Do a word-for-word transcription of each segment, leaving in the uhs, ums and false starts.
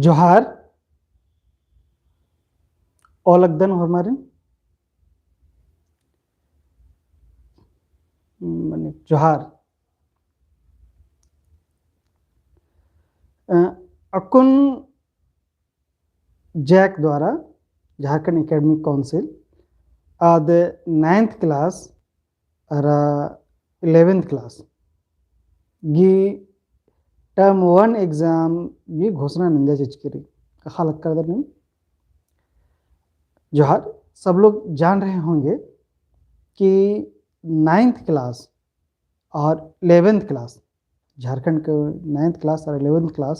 जोहार, ओलगदन होरमारिन। मने जोहार। अ, अक्कुन जैक द्वारा, झारखंड एकेडमिक काउंसिल, आद ninth class अरा eleventh class गही term one exam गही घोषणा नंजा चिचकी रई। अख़ा लक्कदर नीम? जोहार। सब लोग जान रहे होंगे कि ninth class और eleventh class, झारखंड के ninth class और eleventh class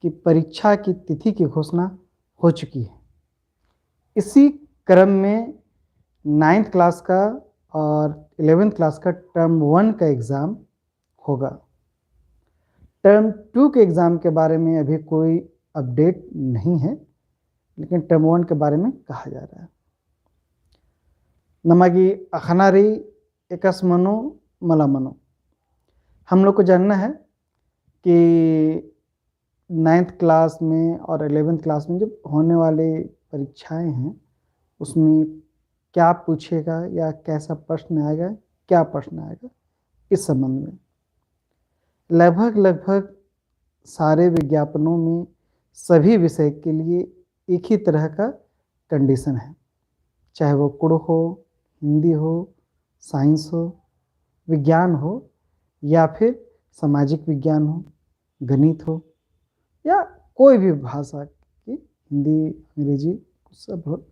की परीक्षा की तिथि की घोषणा हो चुकी है। इसी क्रम में ninth class का और eleventh class का term one का exam होगा। Term two के exam के बारे में अभी कोई update नहीं है, लेकिन term one के बारे में कहा जा रहा है। नमा गे अख़ना रई, एकासे मनो, मला मनो। हम लोग को जानना है कि ninth class में और eleventh class में जब होने वाली परीक्षाएं हैं, उसमें क्या पूछेगा या कैसा प्रश्न आएगा, क्या प्रश्न आएगा, इस संबंध में लगभग, लगभग सारे विज्ञापनों में सभी विषय के लिए एक ही तरह का condition है, चाहे वो कुँड़ुख़ हो, हिंदी हो, science हो, विज्ञान हो या फिर सामाजिक विज्ञान हो, गणित हो या कोई भी भाषा की, हिंदी, अंग्रेजी, सब हो,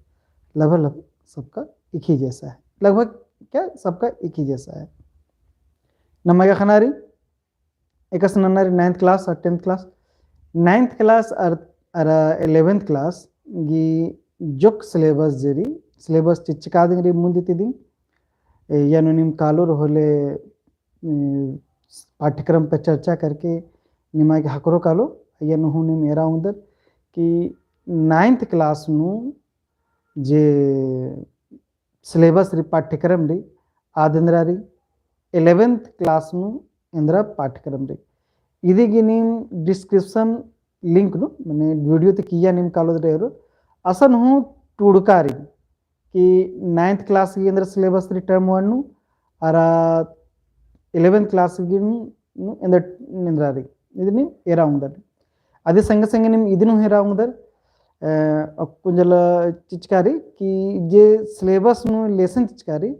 लगभग, लगभग सबका एक ही जैसा है। लगभग क्या, सबका एक ही जैसा है। नमा गे अख़ना रई, एकासे नन्ना रई ninth class और tenth class। Ninth class और, और eleventh class गही जोक syllabus जे रई, syllabus चिच्चकादिंग रई मुन्द ती दिम। ए, इय्या नू नीम कालोर होले, ए, पाठ्यक्रम पर चर्चा करके निमा गे ख़क्खरो कालो। इय्या नू हूँ नीम एरा ओंगदर कि ninth class नू जे syllabus रई, पाठ्यक्रम रई, आद एन्दरा रई, eleventh class नू एन्दरा पाठ्यक्रम रई। इदी गे नीम description link नू, मने video ती किइय्या नीम कालोत रई, असन हूँ टूड़का रई कि ninth class गही एन्दरा syllabus रई term one नू, अरा eleventh class गही नू एन्दरा, एन्दरा रई। इदी नीम एरा ओंगदर। अदी संगे संगे नीम इदी नू एरा ओंगदर, अ, अक्कुन जला चिच्चका रई कि जे syllabus नू lesson चिच्चका रई,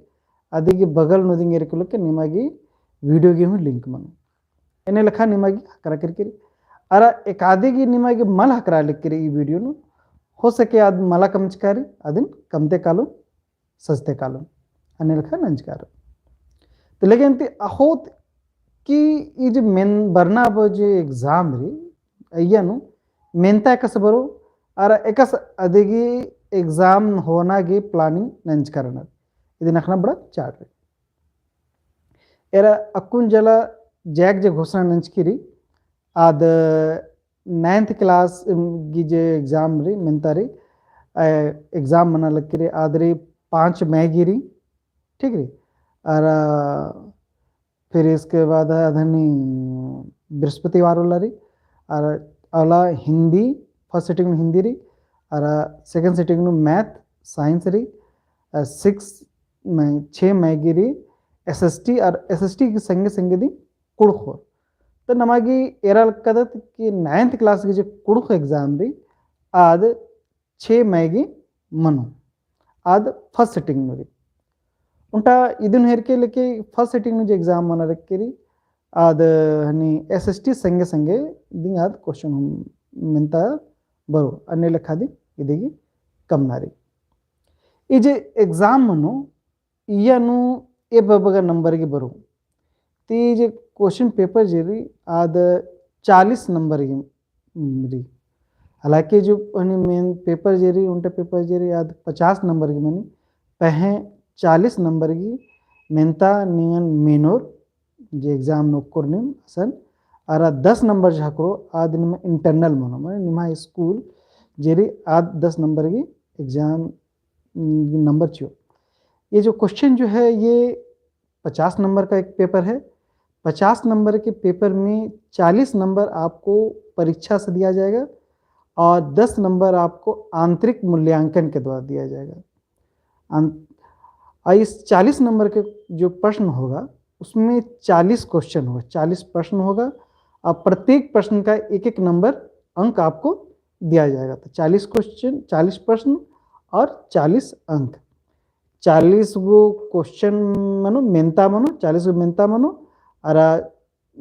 अदी गही बगल नू दिम एरकी लेके निमा गे video गही हूँ link मनो। एन्ने लेखा निमा गे ख़क्खरा केरकी रई। अरा एकादी गही निमा गे मल ख़क्खरा लेके रई ई video नू, हो सके आद मला कमचका रई, अदिन कमते कालो, सजते कालो, अन्ने लेखा नंजका रई। तो लेकिन ती अख़ोत कि ई जे मेन बरना बओ जे exam रई, अइय्या नू मेन्ता एकासे बरओ, अरा एकासे अदी गही exam होना गही planning नंजका रअनर। इदिन अख़ना बड़ा चाड़ रई। एरा अक्कुन जला जैक जे घोषणा नंजकी रई, आद ninth class, उम, गही जे exam रई, मेन्ता रई, अ, exam मना लगी रई, आद रई पाँच मई गही रई, ठीक रई। अरा फिर इसके बाद है अदहनी बृहस्पतिवार उल्ला रई, अरा अउला हिंदी, first sitting नू हिंदी रई, अरा second sitting नू math, science रई, अ, six मई, छः मई गही रई SST, अरा SST गही संगे संगे दिम कुँड़ुख़। तो नमा गे एरा लक्कदत कि ninth class गही जे कुँड़ुख़ exam रई, आद छः मई गही मनो, आद first sitting नू रई। ओन्टा इदिन हेरके लेके first sitting नू जे exam मना लगी रई, आद हनी SST संगे संगे दिम आद question हूँ मेन्ता बरओ, अन्ने लेखा दिम इदी गही कमना रई। ई जे exam मनो, इय्या नू एबगा number गही बरओ। ती जे question paper जे रई, आद चालीस number गही, उम, रई। हालांकि जो हनी main paper जे रई, ओन्टा paper जे रई, आद पचास number गही मनी, पहें चालीस number गही मेन्ता निंगन मेनोर, जे exam नू ओक्कोर नीम असन, अरा दस number जे ख़क्खरो, आद निम्है internal मनो, माने निम्है school जे रई, आद दस number गही exam, उम, number चिओ। ये जो question जो है, ये पचास number का एक paper है। पचास number के paper में चालीस number आपको परीक्षा से दिया जाएगा और दस नंबर आपको आंतरिक मूल्यांकन के द्वारा दिया जाएगा। आं-, और इस चालीस नंबर के जो प्रश्न होगा, उसमें चालीस क्वेश्चन होगा, चालीस प्रश्न होगा और प्रत्येक प्रश्न का एक एक नंबर अंक आपको दिया जाएगा। तो चालीस क्वेश्चन, चालीस प्रश्न और चालीस अंक। चालीस गो क्वेश्चन मनो, मेंता मनो, चालीस गो मेंता मनो, अरा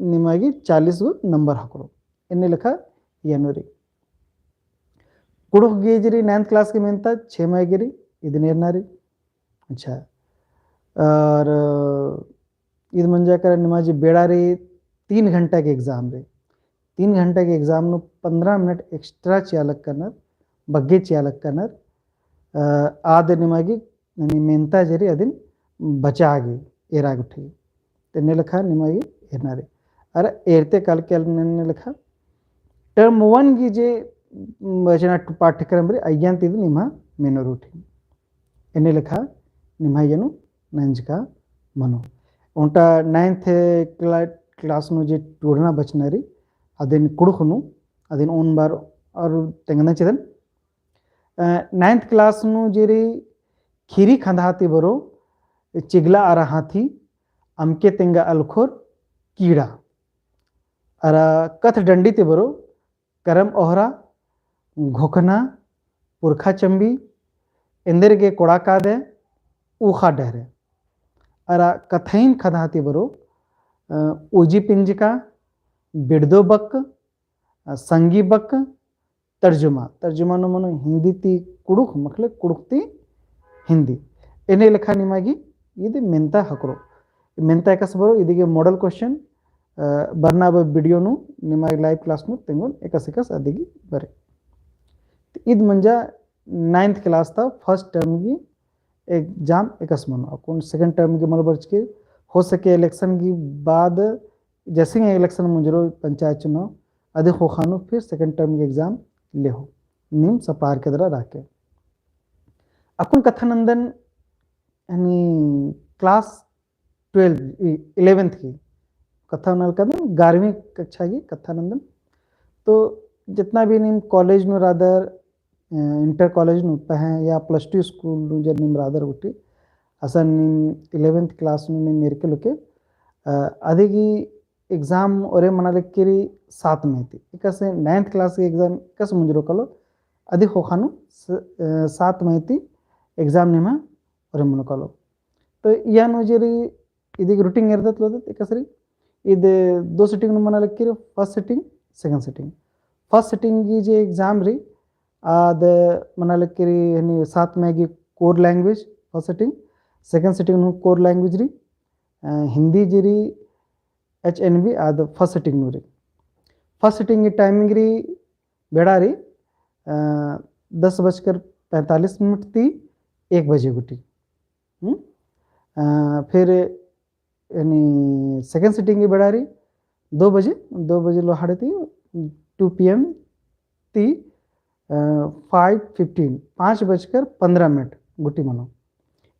निमागे चालीस गो नंबर हकरो। एन्ने लेखा इय्या नू रई। कुँड़ुख़ गे जे रई ninth class के मेंता छे मई गे रई, इदिन एरना रई। अच्छा, और ईद मंजा केरा निमा जे बेड़ा रई, तीन घंटा के exam रई। तीन घंटा के exam नू पन्द्रह मिनट extra चिआ लक्कनर, बग्गे चिआ लक्कनर, अ, आद निमागे ननी मेंता जे रई अदिन बचा गे एरा गुट्ठी। ते एन्ने लेखा निमागे एरना रई। अरा एरते काल के एन्ने लेखा term one गी जे बचना पाठ्यक्रम रई अइय्यन ती इदिन निम्हा मेनोर गुट्ठी। एन्ने लेखा निम्हा इय्या नू नंजका मनो। ओन्टा ninth क्ला-, class नू जे टूड़ना बचना रई, अदिन कुँड़ुख़ नू, अदिन ओन बार और तेंगना चिदन। अ, ninth class नू जे रई खीरी खंदहा ती बरो चिगला अरा हाथी, अमके तेंगा अलखोर कीड़ा। अरा कत्थ डंडी ती बरो करम ओहरा, घोखना, पुरखा चम्बी, एन्देर गे कोड़ा कादे, ऊखा डहरे। अरा कत्थइन खंदहा ती बरो, अ, उजी पिंजका, बिड़दो बक, अ, संगी बक, तर्जुमा, तर्जुमा नू मनो हिंदी ती कुँड़ुख़, मखले कुँड़ुख़ ती हिंदी। एन्ने लेखा निमागे ईद मेंता हकरो। मेंता एकासे बरो, इदिगे model question, अ, बरना अब video नू, निमागे live class नू तेंगोन एकासे एकासे अदिगे बरे। तो ईद मंजा ninth class ता first term गी exam एकासे मनो। अक्कुन second term गी मल बरचकी, हो सके election गी बाद जैसे ही election मुंजरो पंचायत चुनाव, अदी ख़ोख़ा नू फिर second term गी exam लेहो, नीम सपार के दरा राके। अक्कुन कत्था नंदन यानी class twelve, इ-, eleventh की कत्था नलकदन, ग्यारहवीं कक्षा की कत्था नंदन। तो जितना भी नीम college नू रअदर, अ, inter college नू पहें या plus two school नू जब नीम रअदर गुट्ठी, असन नीम eleventh class नू नीम एरके लुके, अ, अदी गी exam ओरे मना लगी रई सात मई ती। एकासे ninth class गी exam एकासे मुंजरो कालो, अदी ख़ोख़ा नू स-, अ, सात मई ती exam निम्हा ओरे मनो कालो। तो इय्या नू जे रई इदी गी routine एरदत लोदत एकासे रई। ईद दो sitting नू मना लगी रई, first sitting, second sitting। First sitting गी जे exam रई, आद मना लगी रई हनी सात मई गी core language, first sitting, second sitting नू core language रई, अ, हिंदी जे रई H N B आद first sitting नू रई। First sitting गी timing रई बेड़ा रई, अ, दस बजकर पैंतालीस मिनट ती एक बजे गुट्ठी। हम्म? अ, फिर यानी second sitting गी बेड़ा रई दो बजे, दो बजे लोहाड़े ती two P M ती, अ, five fifteen, पाँच बजकर पन्द्रह मिनट गुट्ठी मनो।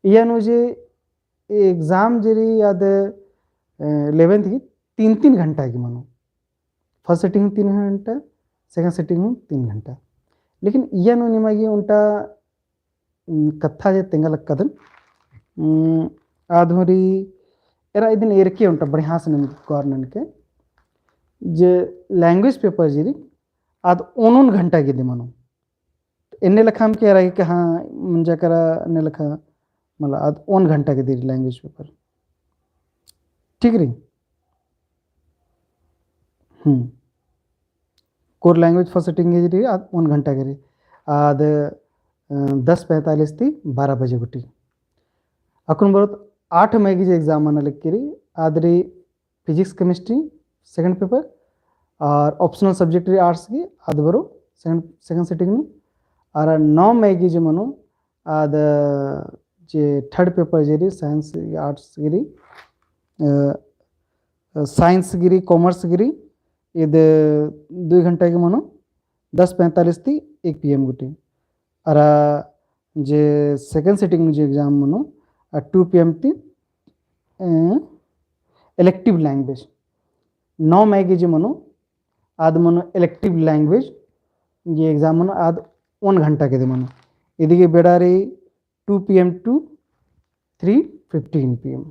इय्या नू जे exam जे रई आद, अ, eleventh गी तीन तीन घंटा गी मनो। First sitting हूँ तीन घंटा, second sitting हूँ तीन घंटा। लेकिन इय्या नू निमागे ओन्टा, उम, कत्था जे तेंगा लक्कदन, उम, आद हूँ रई एरा इदिन एरके ओन्टा बढ़िया से नन गौर ननके जे language paper जे रई आद ओन ओन घंटा गे दिम मनो। एन्ने लेखा अमके एरा गे कहाँ मंजा केरा एन्ने लेखा, मतलब आद ओन घंटा गे दिम रई language paper। ठीक रई? हम्म। Core language first sitting गे रई, आद ओन घंटा गे रई। आद, अ, दस पैंतालीस ती बारह बजे गुट्ठी। अक्कुन बरोत आठ मई गी जे exam मना लगी रई, आद रई physics chemistry second paper, और optional subject रई arts गी, आद बरो second, second sitting नू, और नौ मई गी जे मनो, आद जे third paper जे रई science arts गी रई, अ, science गी रई, commerce गी रई, ईद दुई घंटा गी मनो, दस पैंतालीस ती एक P M गुट्ठी। अरा जे second sitting नू जे exam मनो, आ two P M ती, अ, elective language। नौ मई गी जे मनो, आद मनो elective language, गे exam मनो आद ओन घंटा गे दे मनो। इदिगे बेड़ा रई two P M to three fifteen P M।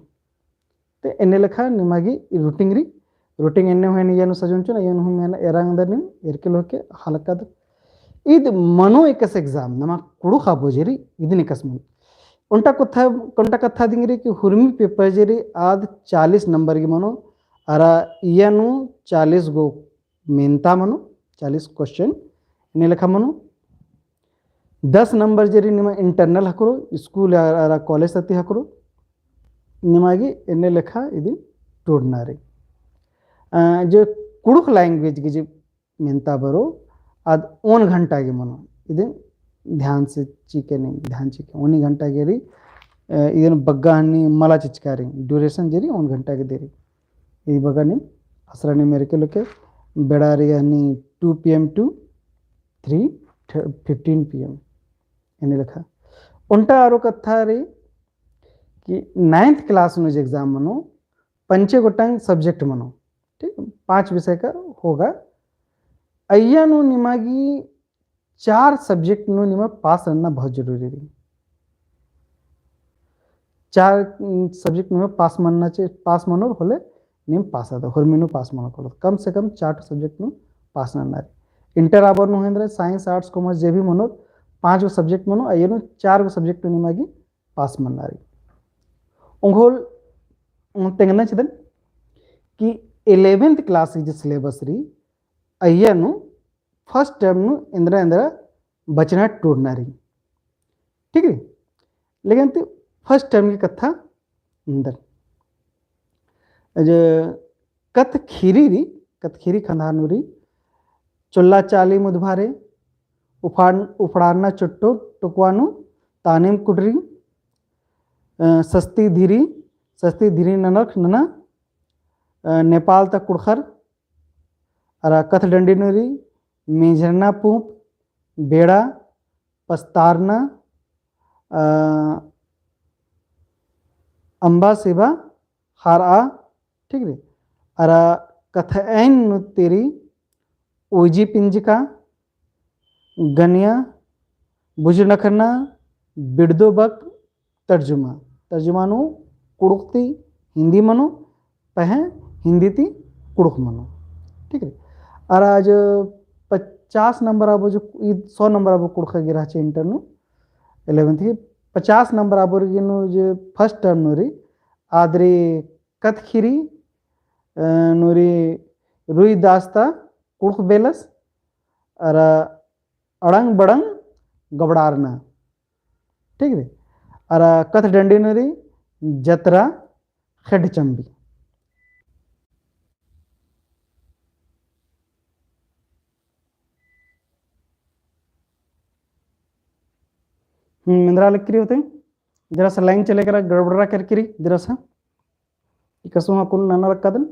ते एन्ने लेखा निमा गे routine रई, routine एन्ने हूँ अइय्या नू सजोन चिओन, अइय्या नू हूँ मेना एरा ओंगदर नीम एरके लोके हलकदर। ईद मनो एकासे exam, नमा कुँड़ुख़ आबो जे रई, इदिन एकासे मनो। ओन्टा कत्था, ओन्टा कत्था दिम रई कि हुरमी paper जे रई, आद चालीस number गे मनो, अरा अइय्या नू चालीस गो मेन्ता मनो, चालीस question एन्ने लेखा मनो। दस number जे रई निमा internal ख़क्खरो, school अरा college ता ती ख़क्खरो, निमा गे एन्ने लेखा इदिन टूड़ना रई। अ, जे कुँड़ुख़ language गे जे मेन्ता बरो, आद ओन घंटा गे मनो, इदिन ध्यान से चिके नीम, ध्यान चिके, ओन घंटा गे रई, अ, इदिन बग्गे हनी मला चिचका रई, duration जे रई ओन घंटा गे दे रई। ई बग्गे नीम असरा नीम एरके लोके, बेड़ा रई हनी two P M to three fifteen P M। एन्ने लेखा। ओन्टा आरो कत्था रई कि ninth class नू जे exam मनो, पंचे गोटंग subject मनो, ठीक, पाँच विषय का होगा। अइय्या नू निमा गे चार subject नू निमा pass नन्ना बहुत जरूरी रई। चार, उम, subject नू pass मन्ना चे, pass मनोर होले नीम pass आदर, हुरमी नू pass मनो करो। कम से कम चार ठो subject नू pass नन्ना रई। Inter आबोर नू हूँ एन्देर, science, arts, commerce जे भी मनोर, पाँच गो subject मनो, अइय्या नू चार गो subject नू निमा गे pass मन्ना रई। ओंगोल, उम, तेंगना चिदन कि eleventh class गे जे syllabus रई, अइय्या नू first term नू एन्दरा एन्दरा बचना टूड़ना रई। ठीक रई? लेकिन ती first term गे कत्था एन्दर। जे कत्थ ख़ीरी रई, कत्थ ख़ीरी खंदहा नू रई, चोल्ला चाली मुदभारे, उफान-, उफड़ारना चोट्टो टोकवा नू, तानिम कुड़री, अ, सस्ती धीरी, सस्ती धीरी ननख नना, अ, नेपाल ता कुँड़ुख़र, अरा कत्थ डंडी नू रई, मेंझरना पूंप, बेड़ा, पस्तारना, अ, अम्बा सेबा, ख़रआ, ठीक रई। अरा कत्थ ऐन नू ती रई, उइजी पिंजका, गनिया, बुझुरनखरना, बिड़दो बक, तर्जुमा। तर्जुमा नू कुँड़ुख़ ती हिन्दी मनो, पहें हिन्दी ती कुँड़ुख़ मनो। ठीक रई। अरा जे पचास number आबो, जे ई सौ number आबो कुँड़ुख़ गे रहचा inter नू, eleventh गे, पचास number आबो गे नू जे first term नू रई, आद रई कत्थ ख़ीरी, अ, नू रई रुई दास्ता कुँड़ुख़ बेलस, अरा अड़ंग बड़ंग गबड़ारना। ठीक रई। अरा कत्थ डंडी नू रई जतरा ख़ेड्ड चम्बी। हम्म, मेंदरा लक्की रई होले, जरा सा line चले केरा गड़बड़ा केरकी रई, जरा सा। इकसो हकुन नना रक्कादन।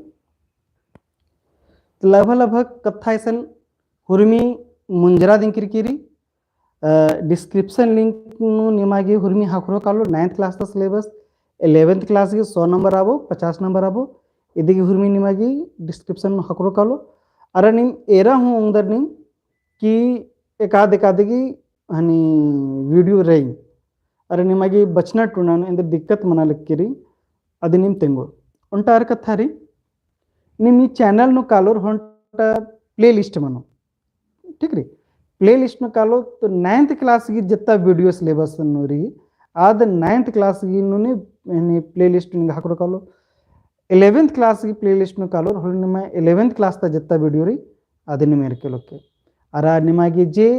लगभग लगभग कत्था इसन हुरमी मुंजरा दिम केरकी रई। अ, description link नू निमा गे हुरमी ख़क्खरो कालो, ninth class ता syllabus, eleventh class गे सौ number आबो, पचास number आबो, इदी गे हुरमी निमा गे description नू ख़क्खरो कालो। अरा नीम एरा हूँ ओंगदर नीम कि एकाद एकाद गे हनी video रई। अरा निमा गे बचना टुना नू एन्देर दिक्कत मना लक्की रई, अदी नीम तेंगो। ओन्टा आर कत्था रई, नीम ई channel नू कालोर होन्टा playlist मनो। ठीक रई? Playlist नू कालो तो ninth class गे जत्ता video syllabus नू रई, आद ninth class गे नू नी, नी playlist नू ख़क्खरो कालो। Eleventh class गे playlist नू कालोर होले निमा eleventh class ता जत्ता video रई, आद नीम एरके लोके। अरा निमा गे जे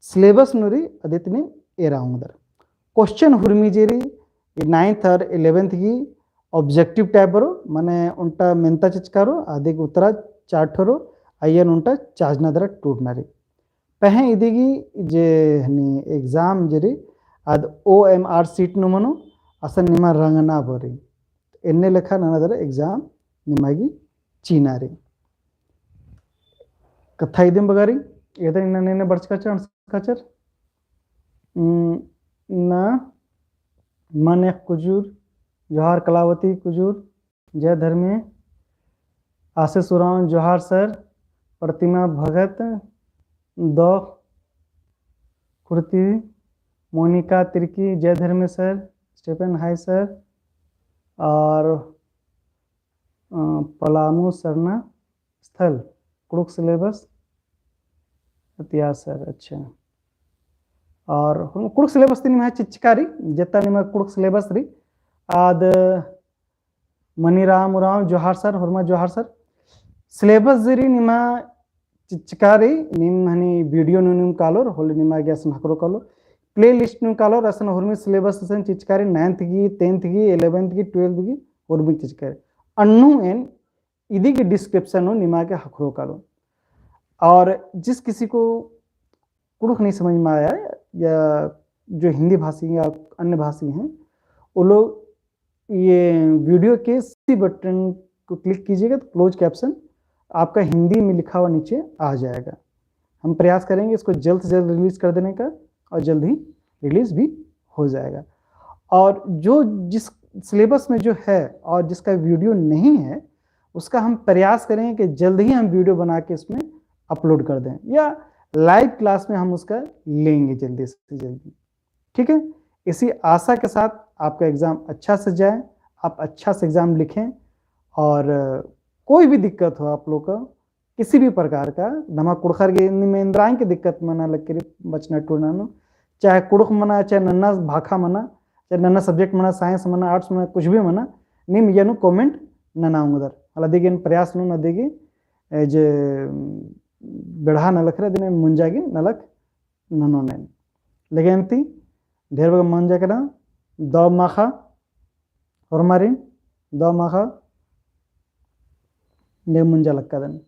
syllabus नू रई, अदित नीम एरा ओंगदर। Question हुरमी जे रई, ई ninth और eleventh गे objective type बरो, माने ओन्टा मेन्ता चिचका रओ, अदी गे उत्तरा चार ठो रओ, अइय्यन ओन्टा चाजना दरा टूड़ना रई। पहें इदी गे जे हनी exam जे रई, आद O M R sheet नू मनो, असन निमा रंगना बरी। एन्ने लेखा नना दरा exam निमा गे चिअना रई। कत्था इदिम बग्गे रई, एदन इन्ना ने बरचका चर, अंड़सका चर। उम, ना, मानिक कुजूर, जोहार कलावती कुजूर, जय धर्मे, आशीष उराँव, जोहार sir, प्रतिमा भगत, दौ कुर्ती, मोनिका तिर्की, जय धर्मेस sir, स्टेफन hi sir, और, अ, पलामू सरना स्थल, कुँड़ुख़ syllabus, इतिहास sir, अच्छा। और कुँड़ुख़ syllabus ती निम्है चिचकारी, जेतना निम्है कुँड़ुख़ syllabus रई, आद मनीराम उराँव जोहार sir, होरमा जोहार sir। Syllabus जे रई निम्है चिचकारी, नीम हनी video नू नीम कालोर, होले निमा गे असन ख़क्खरो कालोर। Playlist नू कालोर, असन होरमी syllabus असन चिचकारी, ninth गही, tenth गही, eleventh गही, twelfth गही, होरमी चिचकारी। अन्नु एन इदी गही description नू निमा गे ख़क्खरो कालोन। और जिस किसी को कुँड़ुख़ नहीं समझ में आया या जो हिंदी भाषी या अन्य भाषी हैं, वो लोग ये video के इसी button को click कीजिएगा तो close caption आपका हिंदी में लिखा हुआ नीचे आ जाएगा। हम प्रयास करेंगे इसको जल्द से जल्द release कर देने का और जल्द ही release भी हो जाएगा। और जो जिस syllabus में जो है और जिसका video नहीं है, उसका हम प्रयास करेंगे कि जल्द ही हम video बना के इसमें upload कर दें या live class में हम उसका लेंगे जल्दी से जल्दी। ठीक है, इसी आशा के साथ आपका exam अच्छा से जाए, आप अच्छा से exam लिखें और, अ, कोई भी दिक्कत हो आप लोग का, किसी भी प्रकार का, नमा कुँड़ुख़र गे निम एन्दरा एंग्है दिक्कत मना लक्की रई बचना टूड़ना नू, चाहे कुँड़ुख़ मना, चाहे नन्ना भाखा मना, चाहे नन्ना subject मना, science मना, arts मना, कुछ भी मना, नीम इय्या नू comment नना ओंगदर। हला अदिगे एन प्रयास ननोन अदिगे, ए, जे, उम, बेड़हा नलख रई, अदिन एन मुंजा गे नलख ननोन एन। लेकिन ती ढेर बग्गे मंजा केरा, दव माख़ा, होरमारिन, दव माख़ा, ने मुंजा लक्कादन।